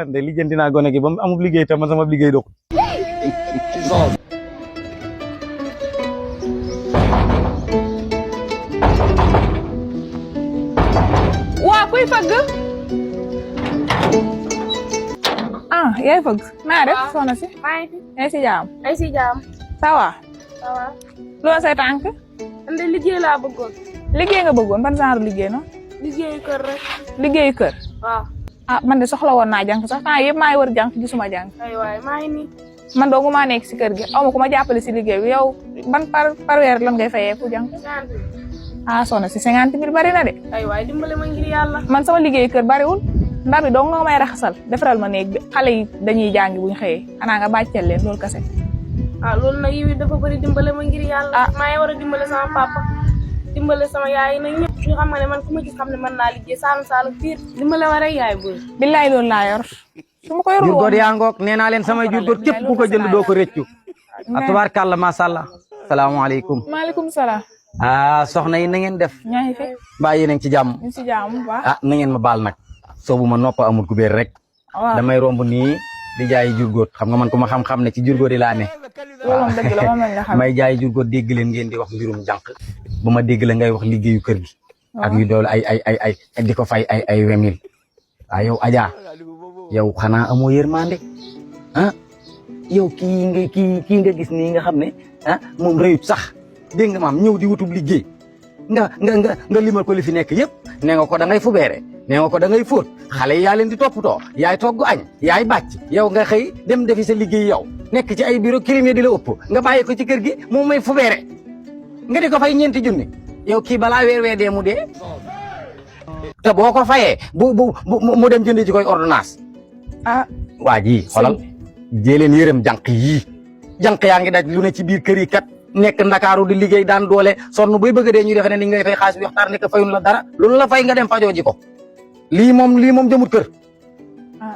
nde lijjanti naa gone gi ba mu amul liggéey tam sama liggéey dox. waa kuy fëgg. yaay fëgg. naa def soxna si. ay si jaam. ay si jaam. ça va. ça va. loo say tànk. man de liggéey laa bëggoon. liggéey nga bëggoon ban genre liggéey no liggéeyu kër rek. liggéeyu kër. waaw. man de soxla woon naa jànk sax temps yëpp maa ngi war jànk gisuma jànk. ay waay maa ngi nii. man doogu maa nekk si kër gi aw ma ku ma jàppale si liggéey bi yow ban par weer lan ngay fayee ku jànk. 50 000. soxna si 50 000 bari na de. ay waay dimbale ma ngir yàlla. man sama liggéey kër bariwul ndar bi dong nga may raxasal defaral ma néeg bi xale yi dañuy jàngi buñ xëyee xanaa nga bàcceel leen loolu kese. loolu nag yow dafa bëri dimbale ma ngir yàlla. maa ngi war a dimbale sama papa dimbale sama yaay nag ñëpp ñu xam nga ne man ku ma gis xam ne mën naa liggéey saalum piir dimbale wa rek yaay booy. billaay loolu laa yor. su ma ko yorul woon jurgóor yaa ngoog nee naa leen samay jurgóor képp ku ko jënd doo ko rëccu. tubaarkàlla macha allah. salaamaaleykum. maaleykum salaam. soxna yi na ngeen def. ñaa ngi fi. mbaa yéen a ngi ci jàmm. ñu si jàmm bu baax. na ngeen ma baal nag. soobu ma noppa amul kubéer rek. waaw damay romb nii di jaay jurgóor xam nga man ku ma xam-xam ne ci jurgóor yi laa ne. loolu moom dëgg la moom lañ la xam. may jaay jurgóor dégg leen ngeen di wax mbirum jànq. ba ma dégg la ngay wax liggéeyu kër gi. ak yu dool ay di ko fay ay 20 000. yow Adja yow xanaa amoo yërmande yow kii nga gis nii nga xam ne moom rëyut sax dégg nga maam ñëw di wutub liggéey nga limal ko li fi nekk yëpp nee nga ko da ngay fubeere nee nga ko da ngay fóot xale yi yaa leen di toppatoo yaay togg añ yaay bàcc yow nga xëy dem defi sa liggéey yow nekk ci ay bureau crime di la ëpp nga bàyyi ko ci kër gi moom may fubeere nga di ko fay ñeenti junni yow kii balaa weer dee mu dee te boo ko fayee mu dem jënd ci koy ordonnance waa ji xoolal jee leen yërëm jànq yii jànq yaa ngi daj lu ne ci biir kër yi kat nekk ndakaaru di liggéey daan doole sonn buy bëgg dee ñu defe ne ni ngay fay xaalis bi waxtaan nekk fayun la dara loolu la fay nga dem fajoo ji ko lii moom jëmut kër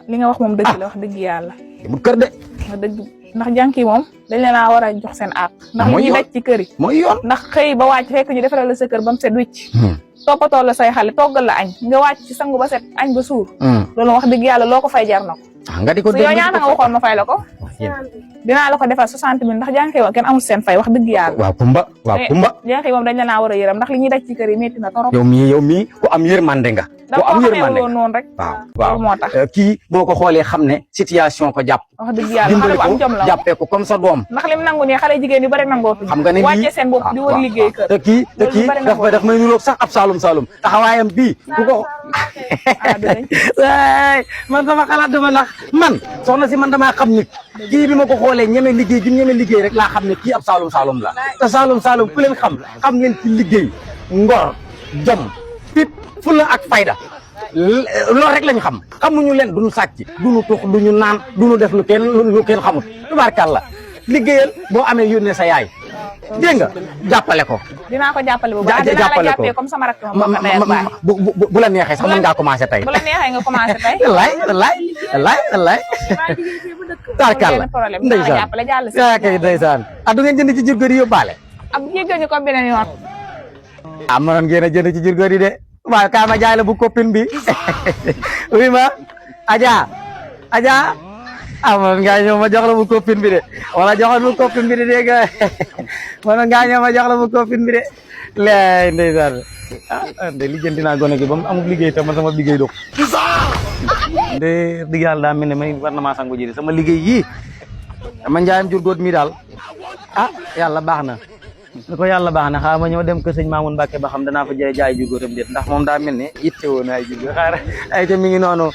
li nga wax moom dëgg la wax dëgg yàlla jëmut kër de wax dëgg ndax jànk yi moom dañ leen a war a jox seen àq ndax li ñuy daj ci kër yi mooy yoon ndax xëy ba wàcc fekk ñu defaral la sa kër ba mu set wicc toppatoo la say xale toggal la añ nga wàcc ci sangu ba set añ ba suur loolu wax dëgg yàlla loo ko fay jar na ko nga di ko yow ñaata nga waxoon ma fay la ko dinaa la ko defal 60 000 ndax jànk yi moom kenn amul seen fay wax dëgg yàlla waaw kumba jànk yi moom dañ leen a war a yërëm ndax li ñuy daj ci kër yi métti na torop yow mii ku am yërmande nga ku am yërmande nga noonu rek waaw moo tax kii boo ko xoolee xam ne situation ko jàpp wax dëgg yàlla dimbali xale bu am jom ko la jàppee ko comme sa doom ndax lim nangu nii xale jigéen yu bari nangootuñu xam nga ne wàcce seen bopp di wër liggéey kër te kii daf may nuroog sax ab saalum taxawaayam bii ku ko man sama xalaat dama nax man soxna si man damaa xam nit kii bi ma ko xoolee ñeme liggéey rek laa xam ne kii ab saalum la te saalum ku leen xam ngeen ci liggéey ngor jom fit fulla ak fayda loolu rek lañ xam xamuñu leen duñu sàcc duñu tux duñu naan duñu def lu kenn xamut tubaarkàlla liggéeyal boo amee yónnee sa yaay dégg nga jàppale ko dinaa ko jàppale bu baax dinaa la jàppee comme sama rakk bu la neexee sax mën ngaa commencé tey bu la neexee nga commencé tey wallaay tubaarkàlla ndeysaan kay ndeysaan du ngeen jënd ci jurgóor yi yóbbaale jéggal ñu ko beneen yoon mënoon ngeen a jënd ci jurgóor yi de waaw kaa ma jaay la bu copine bi oui ma Adja mënoon ngaa ñëw ma jox la bu copine bi de wala joxoon bu copine bi de dégg nga mënoon ngaa ñëw ma jox la bu copine bi de lay ndeysaan nde lijjanti naa gone gi ba mu amul liggéey tam sama liggéey dox nde digg yàlla daa mel ne may war na maa sangu ji sama liggéey yii dama njaayam jurgóor mi daal yàlla baax na ni ko yàlla baax na xaaral ma ñëw dem ko sëñ Mamoun Mbacke ba xam danaa fa jaay jurgóoram déet ndax moom daa mel ne yitte woon ay jurgóor xaaral ay te mi ngi noonu